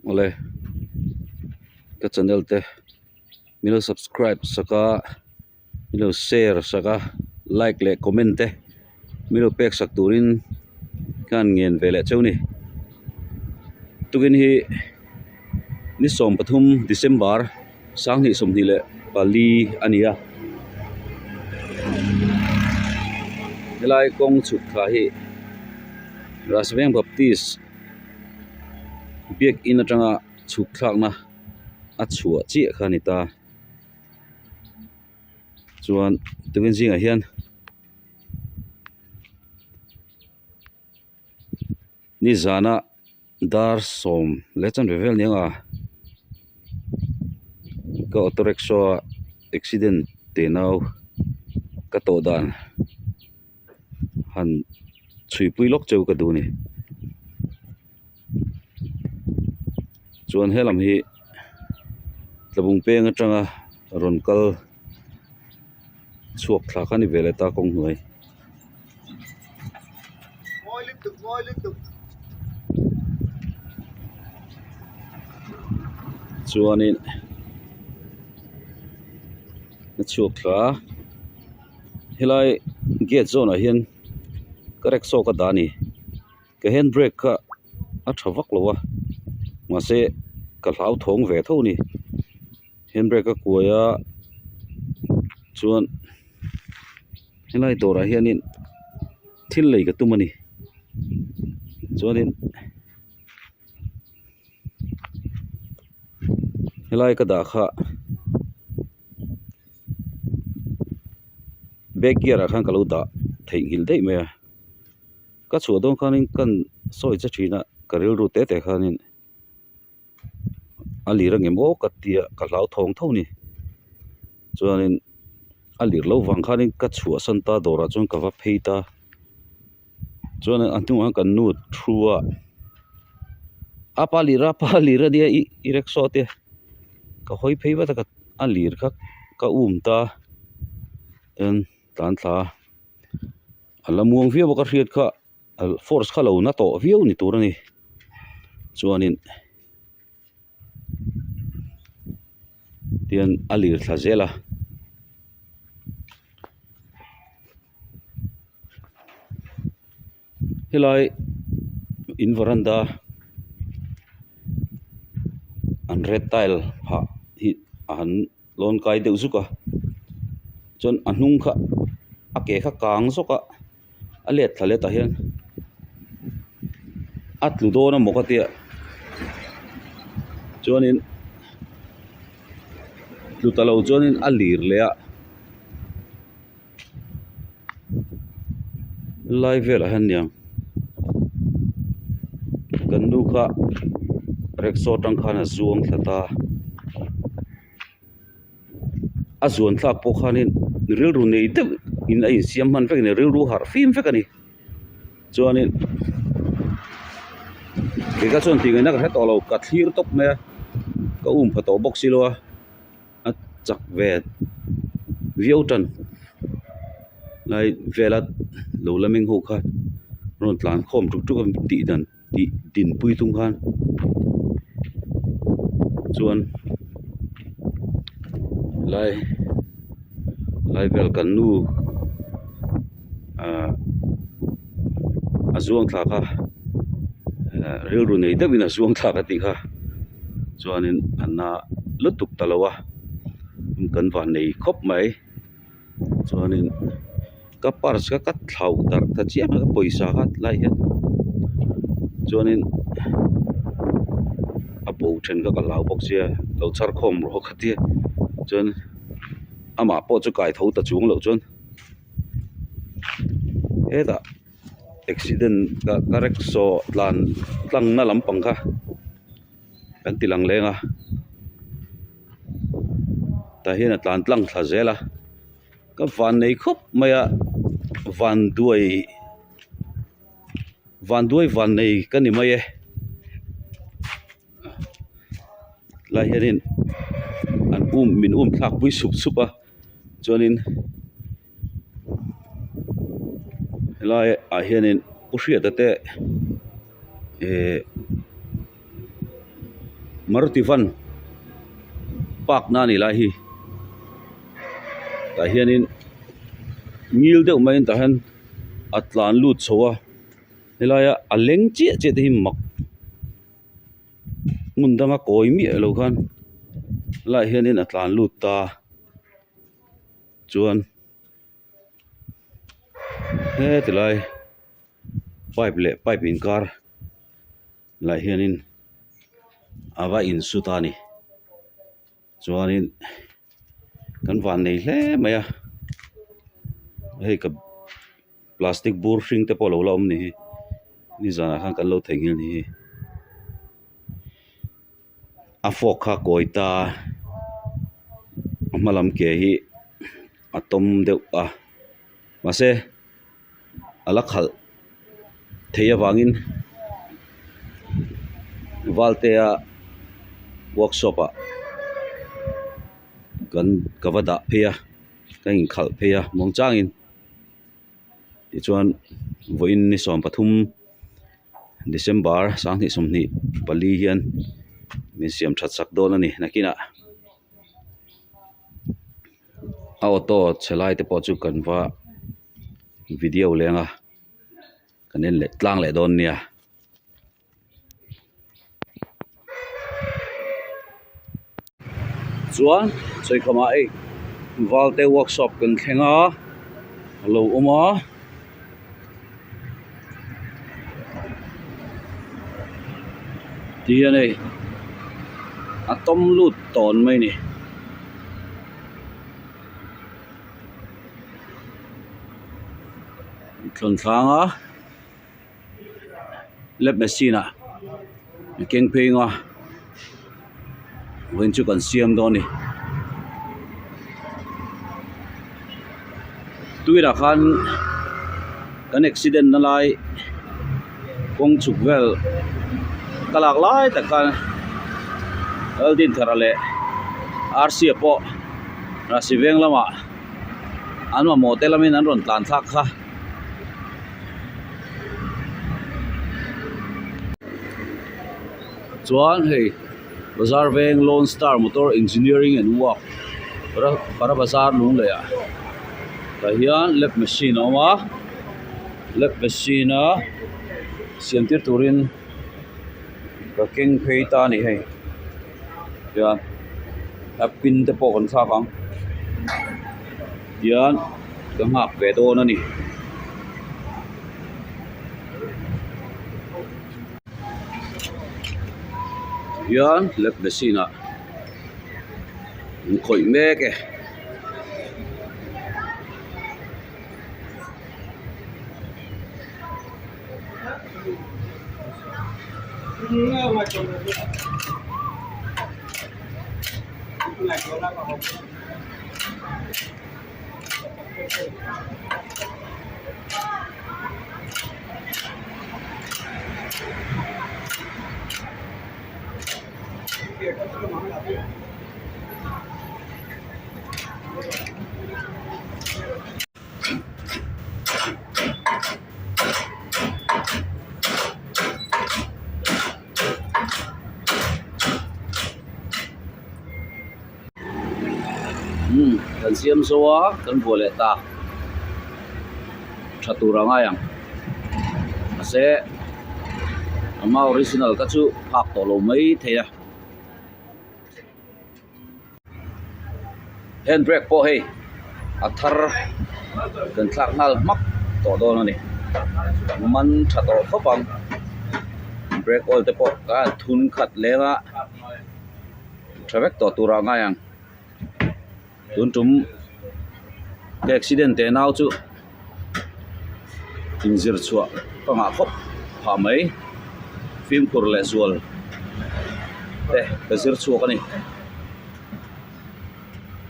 Awle ka channel te min lo subscribe sak a min lo share sak a like leh comment te min lo pek sak turin ka han ngen ve leh cheu a ni tukin hi ni 13 December 2024 a ni a helai kawng chhuk thla hi Rasveng Baptist biakin atanga chhuk thlakna a chhuah chiah kha a ni ta chuan tukin zingah hian nizana dar sawm leh chanve vel ni anga ka auto rickshaw a accident teh nau ka tawh dan han chhuipui lawk cheu ka duh a ni chuan helam hi tlabung peng atanga rawn kal chhuak thla kha a ni ve leh ta kawng hnuai. Chuanin a chhuak thla a helai gate zawnah hian ka rickshaw ka dah a ni ka hand brake kha a tha vak lo a mahse ka hlauthawng ve tho a ni hand brake a kuai a chuan helai dawrah hianin thil lei ka tum a ni chuanin helai ka dah kha back gear ah khan ka lo dah theihnghilh daih mai a ka chhuah dawn khanin kan sawi che thin a ka rilru te te khanin. A lir ang em aw ka tia ka hlauthawng tho a ni chuanin a lir loh vang khanin ka chhuahsan ta dawrah chuan ka va phei ta chuan a hnungah kan nu thu a a pa lir a pa lir ania ih i rickshaw te ka hawi phei vat a a lir kha ka um ta tin tlan thla a a la muang viau a ka hriat kha. Force kha lo na tawh viau ni tur a ni chuanin tian a lir thla zel a. Helai in varanda an red tile phah hi a han lawn kai deuh zuk a chuan a hnung kha a ke kha kang zawk a. A let thla let ah hian a tlu dawn a maw ka tia chuanin tlu ta lo chuanin a lir leh a lai velah hian niang kan nu kha rickshaw atang khan a zuang thla ta. A zuan thlak pawh khanin rilru nei deuh in a insiam hman vek a ni rilru harh fim vek a ni chuanin kei kha chuan tih ngaihna ka hre tawh lo ka thlir tawp mai a ka um pha tawh bawk si lo a a chak ve viau tan lai vela lo la meng ho kha rawn tlan khawm tuk tuk a tih dan. Tih dinpui tum khan chuan lai lai vel kan nu ahh a zuang thla kha ehh rilru nei deuhin a zuang thlak a tih kha chuanin a na lutuk ta lo a kan van nei khawp mai. Chuanin ka purse kha ka thlauh darh ta chiam a ka pawisa kha tilai hian chuanin a bo then kha ka hlau bawk sia lo chhar khawm rawh ka tia chuan amah pawh chu kai tho ta chuang loh chuan hetah accident ka ka rickshaw tlan tlangna lampang kha kan ti lang leng a. Tah hian a tlan tlang thla zel a ka van nei khawp mai a van duai van duai van nei ka ni mai e lai hianin an um min um thlak pui sup sup a chuanin helai ah hianin pu hriata te ehh. Maruti van park na a nih lai hi tah hianin ngil deuh maiin tah hian a tlan lut chho a helaia a leng chiah chiah te hi mak hmun danga kawi miah lo khan helaiah hianin a tlan lut ta chuan heti lai pipe leh pipe inkar lah hianin a va insut a ni chuanin kan van nei hle mai a hei ka plastic bur hring te pawh a lo la awm ni hi nizanah khan kan lo theihnghilh a ni hi a fork kha a kawi ta a a hma lam ke hi a tawm deuh a mahse a la khalh theih avangin Valtea workshop ah kan ka va dah phei a ka inkhalh phei a muangchangin tichuan vawiin ni 13 December 2024 hian min siam that sak dawn a ni nakinah. A auto chhe lai te pawh chu kan va video leng a kan en leh tlang leh dawn nia. Chuan sawikhawmah hei Valte workshop kan thleng a a lo awm a. Ti hian hei a tawm lut tawn mai a ni. Thlawn thlanga lab machine ah a keng phei ang a vawiin chu kan siam dawn a ni. Tuiah khan kan accident na lai kawng chhuk vel ka lak lai tak khan Laldinthara leh Rc-a pawh Rasi veng lamah an mamawh te lamin an rawn tlan thlak kha. Chuan hei Bazar veng Lone Star Motor Engineering and Work Para Bazar Lunglei ah tah hian lab machine a awm a lab machine a siam tir turin ka keng phei ta a ni hei tichuan a pin te pawh kan thlak ang tian ka nghak ve dawn a ni. Hian lab machine ah an khawih mek e. Umm kan siam zo a kan buai leh ta tha tur a ngai ang mahse a hma original kha chu phak tawh lo mai thei a. Hand brake pawh hei a thar kan thlak nghal hmak tawh dawn a ni man tha tawh khawp ang brake oil te pawh a thun khat leng a tha vek tawh tur ah a ngai ang tun tum ka accident teh nau chu inzir chhuah ka ngah khawp phah mai fimkhur leh zual te ka zir chhuak a ni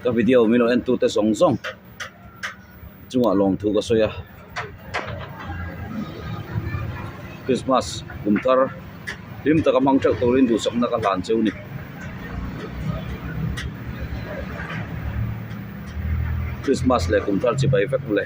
ka video min lo en tu te zawng zawng chungah lawmthu ka sawi a Christmas kum thar hlim taka hmang theuh turin duhsakna ka hlan cheu a ni. Christmas leh kum thar chibai vek mawle.